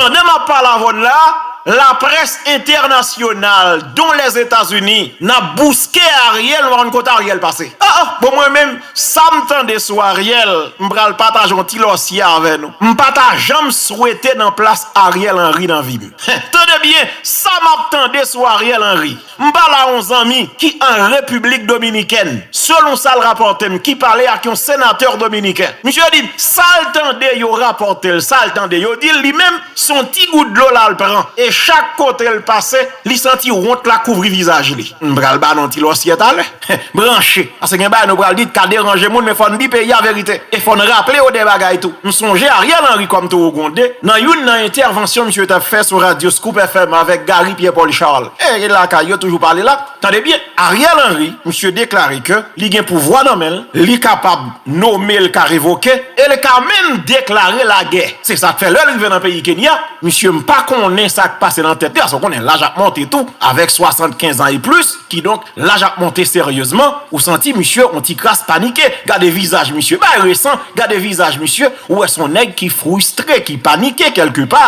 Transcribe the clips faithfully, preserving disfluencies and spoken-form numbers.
Pandan m ap pale avè w la, laprès entènasyonal, dont Lèzetazini, n ap bouske Ariel, nou pa konn kote Ariel pase. Ah, ah, bon, mwen menm, sa m tande sou Ariel, m pral pataje yon ti lòsyè avè nou. M pa ta janm swete nan plas Ariel Henry nan vi m. Tande byen, sa m ap tande sou Ariel Henry. M pale a yon zanmi ki an Repiblik Dominikèn. Selon sa l rapòte m, ki pale ak yon senatè dominiken. Misye di m, sa l tande yo rapòte l, sa l tande yo di l, li menm, se yon ti gout dlo l al pran. E chak kote l pase, li santi wont la kouvri vizaj li. M pral ba nou yon ti lòsyè talè. Branche. Paske gen bagay nou pral di k ka deranje moun, men fò n di peyi a verite. E fò n raple yo de bagay tou. M sonje Ariel Henry kòm towo gwonde, nan youn nan entèvansyon misye t ap fè sou radyo Scoop F M avèk Gary Pierre Paul Charles. E lakay yo toujou pale la. Tande byen, Ariel Henry, misye deklare ke li gen pouvwa nan men l, li kapab nome, l ka revoke, e l ka menm deklare lagè. Se sa k fè lè l rive nan peyi Kenya, misye m pa konnen sa k pase nan tèt li, paske w konnen laj ap monte tou, avèk swasannkenz an e plis, kidonk laj ap monte seryezman, ou santi misye on ti kras panike. Gade vizaj misye, bay resan, gade vizaj misye, ou wè se on nèg ki fristre, ki panike kèlkepa.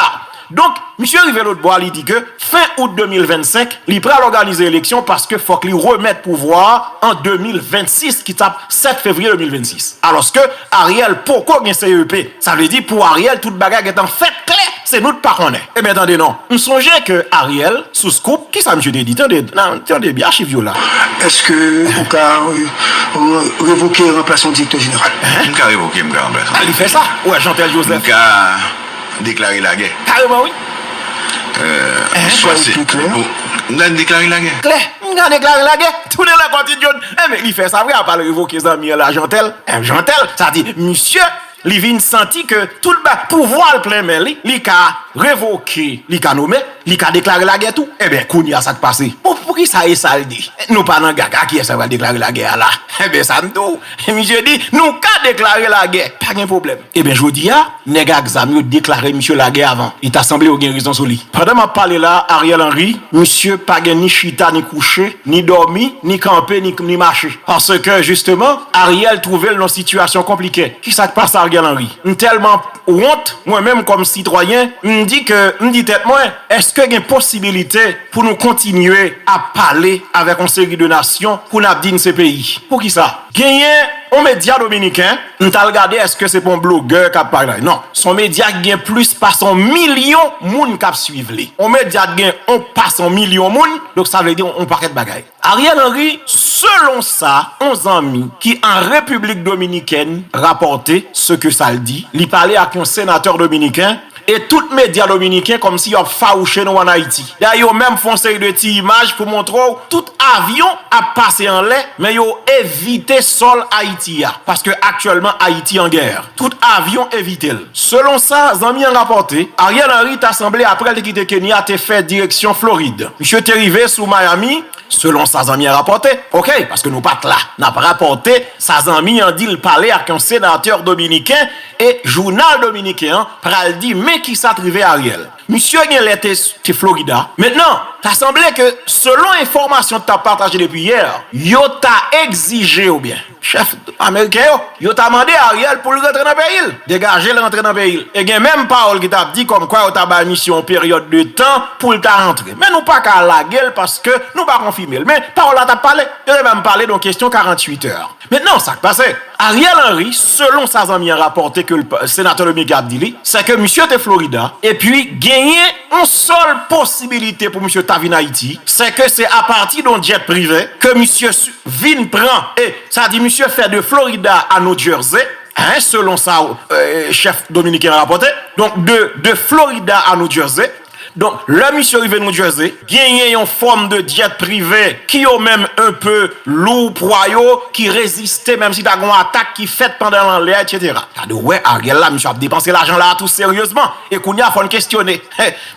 Donk, misye rive lòtbò a, li di ke fen out de mil vennsenk, li pral òganize eleksyon paske fòk li remèt pouvwa a an de mil vennsis, ki t ap sèt fevriye de mil vennsis. Alòske Ariel poko gen C E P. Sa vle di pou Ariel, tout bagay gentan fèt klè, se nou t pa konnen. Ebyen, tande non. M sonje ke Ariel, sou Scoop, kisa misye te di? Tande, nan, tande byen achiv yo la. Èske ou ka, euh, re-, revoke ranplasman direktè jeneral? M ka revoke, m ka ranplase. A, li fè sa. Ou wè Jeantel Joseph. M ka deklare lagè. Kareman, wi. Euh, swa se, bon, m ka deklare lagè. Klè, m ka deklare lagè. Tounen nan kòti John. Enben, li fè sa vre, apa l revoke zanmi an la, Jeantel. Eh, Jeantel, sa di, misye, li vin santi ke tout ba, pouvwa l plen men li, li ka revoke, li ka nome, li ka deklare lagè tou. Enben, kounye a sa k pase? Pou, poukisa e sa l di? Nou pa nan gaga kiyès sa pral deklare lagè a la. Enben, sa m di w, misye di, nou ka deklare lagè, pa gen pwoblèm. Ebyen, jodi a, nèg ak zam yo deklare misye lagè avan. Li ta sanble yo gen rezon sou li. Pandan m ap pale la, Ariel Henry, misye pa gen ni chita, ni kouche, ni dòmi, ni kanpe, ni, ni mache. Paske, jisteman, Ariel twouve l nan yon sitiyasyon konplike. Kisa k pase Ariel Henry? M tèlman wont, mwen menm kòm sitwayen, m di ke, m di tèt mwen, èske gen posibilite pou nou kontinye ap pale avèk yon seri de nasyon pou n ap di n se peyi? Poukisa? Genyen yon medya dominiken, m t al gade èske se pa yon blogè k ap pale. Non, se yon medya ki gen plis pase yon milyon moun k ap swiv li. Yon medya ki gen yon pase yon milyon moun, donk sa vle di yon, yon pakèt bagay. Ariel Henry, selon sa yon zanmi ki an Repiblik Dominikèn rapòte, se ke sa l di, li pale ak yon senatè dominiken, e tout medya dominiken kòmsi y ap fawouche nou ann Ayiti. Dayè, yo menm fè yon seri de ti imaj pou montre w tout avyon ap pase anlè, men yo evite sòl Ayiti a, paske aktyèlman Ayiti an gè. Tout avyon evite l. Selon sa zanmi an rapòte, Ariel Henry ta sanble apre l te kite Kenya te fè direksyon Florid. Misye te rive sou Miami, selon sa zanmi an rapòte, oke, paske nou pa t la. N ap rapòte sa zanmi an di l pale ak yon senatè dominiken e jounal dominiken an pral di men kisa t rive Ariel. Misye genlè te, te Florida. Mentnan, ta sanble ke selon enfòmasyon k t ap pataje depi yè, yo ta egzije oubyen chèf ameriken yo, yo ta mande Ariel pou l rantre nan peyi l, degaje l rantre nan peyi l. E gen menm pawòl ki t ap di kòmkwa yo ta bay misye yon peryòd de tan pou l ta rantre. Men nou pa ka lage l paske nou pa konfime l. Men pawòl la t ap pale. Yo te menm pale de yon kesyon karanntuit è. Mentnan, sa k pase? Ariel Henry, selon sa zanmi an rapòte ke l, senatè dominiken ap di li, se ke misye te Florida, epi genyen yon sèl posibilite pou misye ta vin Ayiti, se ke se apati de yon djèt prive ke misye su-, vin pran, e sa di misye fè de Florida a New Jersey, hein, selon sa, euh, chèf dominiken an rapòte, donk de, de Florida a New Jersey. Donk, lè misye rive New Jersey, genyen yon fòm de djèt prive ki yo menm enpe lou pwa yo, ki reziste, menm si ta gen yon atak ki fèt pandan l anlè, etsetera. Gade, w wè Ariel la, misye ap depanse lajan la tou seryezman. E kounye a, fò n kesyone.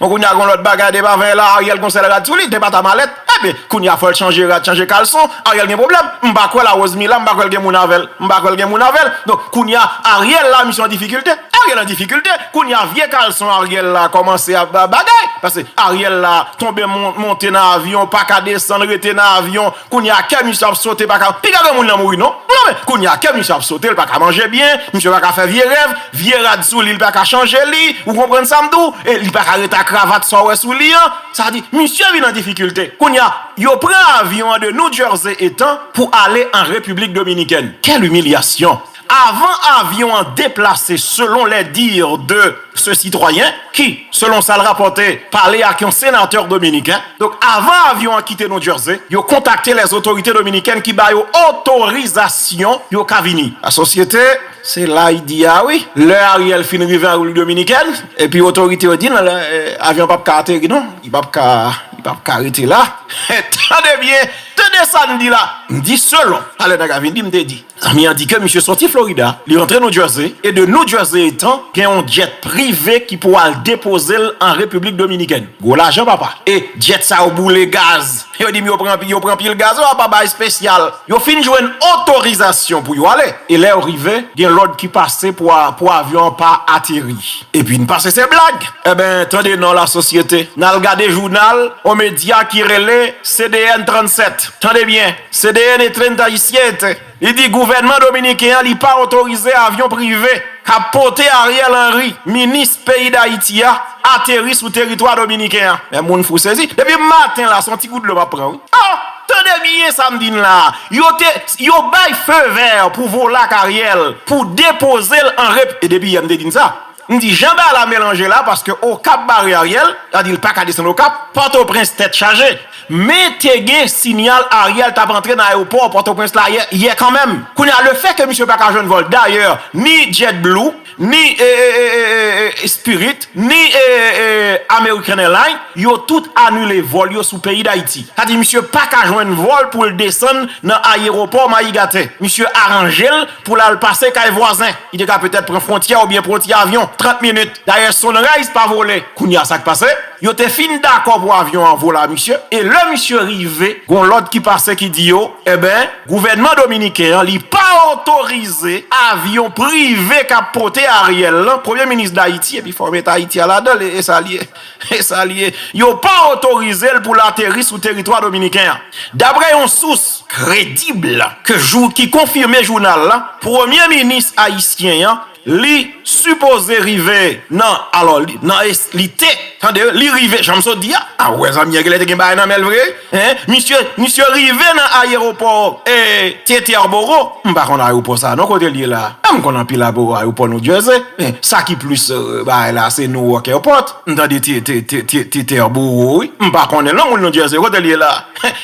Bon, kounye a, gen lòt bagay, depi avan la, Ariel gen sèl rad sou li, te pa ta malèt. Ebyen, kounye a, fò l chanje rad, chanje kalson. Ariel gen pwoblèm. M pa kwè la Rosemila, m pa kwè l gen moun avè l. M pa kwè l gen moun avè l. Donk, kounye a, Ariel la, misye an difikilte. Ariel an difikilte. Kounye a, vye kalson Ariel la kòmanse ap ba-, bagay. Paske Ariel la tonbe mon- monte nan avyon, pa ka desann, rete nan avyon. Kounye a kè misye ap sote, pa ka. Piga gen moun nan mouri non. Non men, kounye a kè misye ap sote, l pa ka manje byen, misye pa ka fè vye rèv, vye rad sou li, l pa ka chanje li. Ou konprann sa m di w? E li pa ka rete ak kravat sa w wè sou li an. Sa di, misye vin an difikilte. Kounye a, yo pran avyon an de New Jersey etan pou ale an Repiblik Dominikèn. Quelle humiliation! Avan avyon an deplase, selon les dires de ce citoyen, ki, selon sa l rapòte, pale ak yon senatè dominiken. Donk, avan avyon an kite New Jersey, yo kontakte les autorités dominicaines ki ba yo otorizasyon yo ka vini. Lasosyete, se la y di a wi. Lè Ariel fin rive an Repiblik Dominikèn, epi otorite yo di nan lè, eh, avyon p ap ka ateri non, li p ap ka, li p ap ka rete la. Tande byen, tande sa n di la. M di selon, talè nèg la vin di, m te di. Zanmi an di ke misye soti Florida, li rantre New Jersey, e de New Jersey etan, gen yon jet prive ki pou al depoze l an Repiblik Dominikèn. Gwo lajan, papa. E jet sa yo boule gaz. Yo di m yo pran, yo pran pil gaz, yo pa bay espesyal. Yo fin jwenn otorizasyon pou yo ale. E lè yo rive, gen lòd ki pase pou a- pou avyon an pa ateri. Epi n panse se blag. Eben, tande non, lasosyete. N al gade jounal, yon medya ki rele C D N trannsèt. Tande byen, C D N e trenta y siete. Li di gouvènman dominiken an, li pa otorize avyon prive k ap pote Ariel Henry, minis peyi Dayiti a, ateri sou teritwa dominiken an. Men moun fou sezi. Depi maten la, se yon ti gout dlo m ap pran, wi. Ah! Tande byen sa m di n la. Yo te, yo bay feu vert pou volak Ariel, pou depoze l an rep-, e depi yè m te di n sa. M di, jan bagay la melanje la, paske Okap bare Ariel, sa di l pa ka desann Okap, Pòtoprens tèt chaje. Men te gen sinyal Ariel t ap antre nan ayewopò Pòtoprens la yè, yè kanmenm. Kounye a, lefètke misye pa ka jwenn vòl, dayè, ni JetBlue, ni, e, e, e, e, e, Spirit, ni, e, e, American Airlines, yo tout anile vòl yo sou peyi Dayiti. Sa di, misye pa ka jwenn vòl pou l desann nan ayewopò Mayi Gaten. Misye aranje l pou l al pase kay vwazen. Li te ka petèt pran fwontyè oubyen pran yon ti avyon, trant minit. Dayè, Sunrise pa vole. Kounye a, sa k pase? Yo te fin dakò pou avyon an vole a misye. E lè misye rive, gon lòd ki pase ki di yo, eben, gouvènman dominiken an, li pa otorize avyon prive k ap pote Ariel lan, premye minis Dayiti, epi fò w met Ayiti a ladan l, e, e sa l ye. E sa l ye. Yo pa otorize l pou l ateri sou teritwa dominiken an. Dapre yon sous kredib ke jou, ki konfime jounal la, premye minis ayisyen an, li sipoze rive nan, alò, li, nan es-, li te, tande, li rive, jan m sot di a, a, ou wè zanmi an genlè te gen bagay nan men l vre, en, misye, misye rive nan ayewopò, e, Teterboro, m pa konn ayewopò sa non, kote l ye la, a, m konn anpil ayewopò New Jersey, men sa ki plis, e, bagay la, se Newark Airport, m tande Te-, Te-, Te-, Te-, Teterboro, wi, m pa konnen non, moun New Jersey, kote l ye la,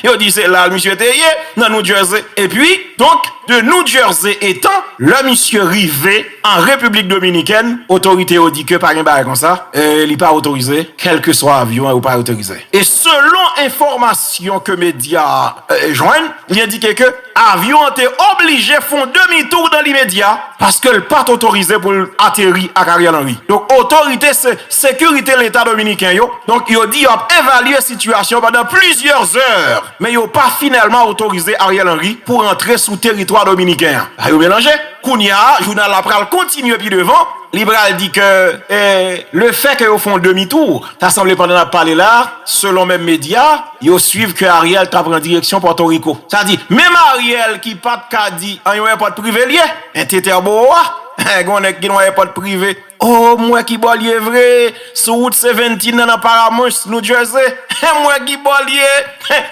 yo di se la misye te ye, nan New Jersey, epi, donk, de New Jersey etan, lè misye rive an Repiblik Dominikèn, otorite yo di ke pa gen bagay konsa, e, li pa otorize, kèlkeswa avyon an, yo pa otorize. E selon enfòmasyon ke medya, e, jwenn, li endike ke avyon an te oblije fè yon demi tou nan limedya, paske l pa t otorize pou l ateri ak Ariel Henry. Donk, otorite se-, sekirite Leta dominiken yo, donk, yo di y ap evalye sitiyasyon pandan plizyè zè. Men yo pa finalman otorize Ariel Henry pou rantre sou teritwa dominiken an. Bagay yo melanje. Kounye a, jounal la pral kontinye pi devan. Li pral di ke, e, lefètke yo fè yon demi tou, ta sanble pandan n ap pale la, selon menm medya, yo swiv ke Ariel ta pran direksyon Pòtoriko. Sa di, menm Ariel ki pa t ka di an yon èpòt prive l ye, en Teterboro a, gon nèg ki nan yon èpòt prive. Oh, m wè ki bò l ye vre. Sou wout seventeen nan, nan Paramus, New Jersey. M wè ki bò l ye.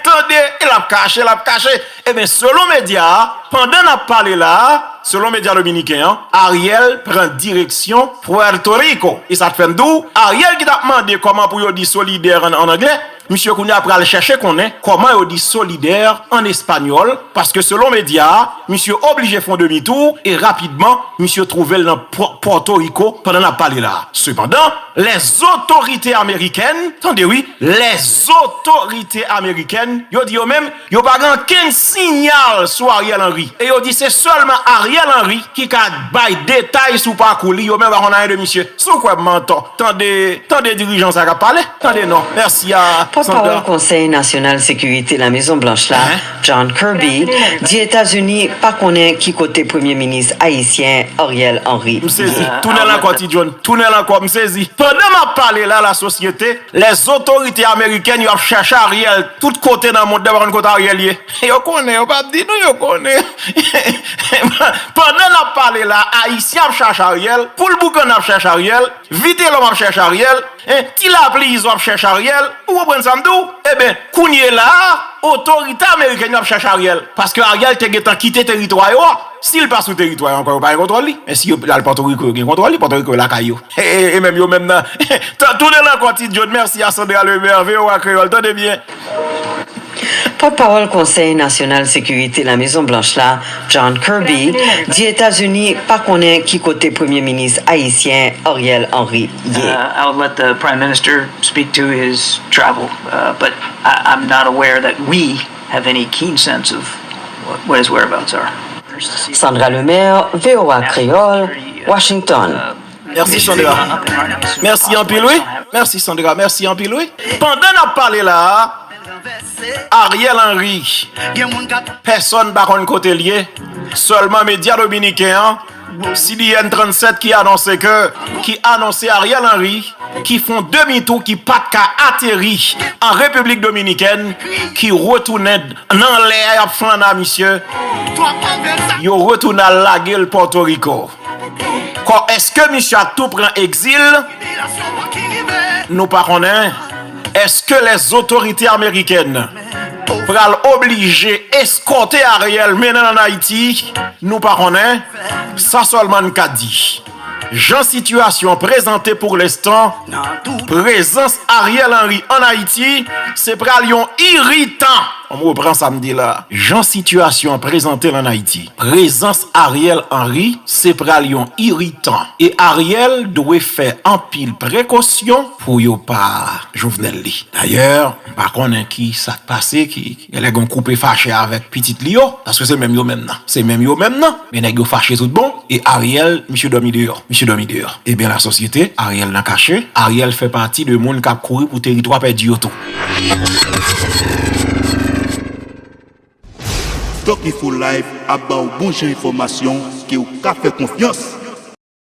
Tande, e l ap kache, l ap kache. Ebyen, selon medya a, pandan n ap pale la a, selon medya dominiken an, Ariel pran direksyon Puerto Rico. E sa k fè m di w, Ariel ki t ap mande kòman pou yo di solidè an, an anglè, misye kounye a pral chèche konnen kòman yo di solidè an espanyòl, paske selon medya a, misye oblije fè yon demi tou e rapidman, misye twouve l nan Pò-, Pòtoriko pandan n ap pale la a. Sepandan, les autorités américaines, tande wi, les autorités américaines, yo di yo menm, yo pa gen okenn sinyal sou Ariel Henry. E yo di se sèlman Ariel Henry ki ka bay detay sou pakou li, yo menm pa konn anyen de misye. Si w kwè m antò, tande, tande dirijan sa k ap pale. Tande non. Mèsi a Sandra. Pòtpawòl Konsèy Nasyonal Sekirite Lamezon Blanch la, John Kirby, di Etazini pa konnen ki kote Premye Minis ayisyen Ariel Henry ye. M sezi. Tounen l ankò, Ti John. Tounen l ankò, m sezi. Pandan m ap pale la, lasosyete, lèzotorite amerikèn yo ap chèche Ariel tout kote nan mond nan, pa konn kote Ariel ye. Yo konnen, yo p ap di nou, yo konnen. Pandan n ap pale la, Ayisyen ap chèche Ariel, Poul Boukann ap chèche Ariel, Vitelòm ap chèche Ariel, en, Ti Lapli Izo ap chèche Ariel, ou konprann sa m di w? Eben, kounye la a, otorite amerikèn yo ap chèche Ariel, paske Ariel te gentan kite teritwa yo a. Si l pa sou teritwa yo ankò, yo pa gen kontwòl li. Men si yo al Pòtoriko, yo gen kontwòl li, Pòtoriko lakay yo. E, e, e menm yo menm nan. Tan-, tounen l ankò, Ti John, mèsi a Sandra Lemaire, V O A Kreyòl, tande byen. Pòtpawòl Konsèy Nasyonal Sekirite Lamezon Blanch la, John Kirby, di Etazini pa konnen ki kote Premye Minis ayisyen Ariel Henry ye. Uh, I'll let the Prime Minister speak to his travel, uh, but I, I'm not aware that we have any keen sense of what, what his whereabouts are. Sandra Lemaire, V O A Kreyòl, Washington. Mèsi, Sandra. Mèsi anpil, wi. Mèsi, Sandra. Mèsi anpil, wi. Pandan n ap pale la a, Ariel Henry, pèsonn pa konn kote l ye, sèlman medya dominiken an, C D N trannsèt ki anonse ke, ki anonse Ariel Henry, ki fè yon demi tou, ki pa t ka ateri an Repiblik Dominikèn, ki retounen nan lè a, y ap flann a misye, yo retounen al lage l Pòtoriko. Kò, èske misye ap tou pran egzil? Nou pa konnen. Èske lèzotorite amerikèn pral oblije eskòte Ariel mennen l ann Ayiti? Nou pa konnen. Sa sèlman n ka di. Jan sitiyasyon an prezante pou lenstan, prezans Ariel Henry ann Ayiti, se pral yon iritan. An m repran sa m di la. Jan sitiyasyon an prezante l ann Ayiti, prezans Ariel Henry, se pral yon iritan. E Ariel dwe fè anpil prekosyon pou yo pa Jovenel li. Dayè, m pa konnen ki sa k pase, ki, genlè gen koupe fache avèk pitit li yo, paske se menm yo menm nan. Se menm yo menm nan. Men nèg yo fache tout bon, e Ariel, misye dòmi deyò. Misye dòmi deyò. Ebyen, lasosyete, Ariel nan kache, Ariel fè pati de moun k ap kouri pou teritwa pèdi yo tou. Stock Info Live ap ba w bon jan enfòmasyon ke w ka fè konfyans.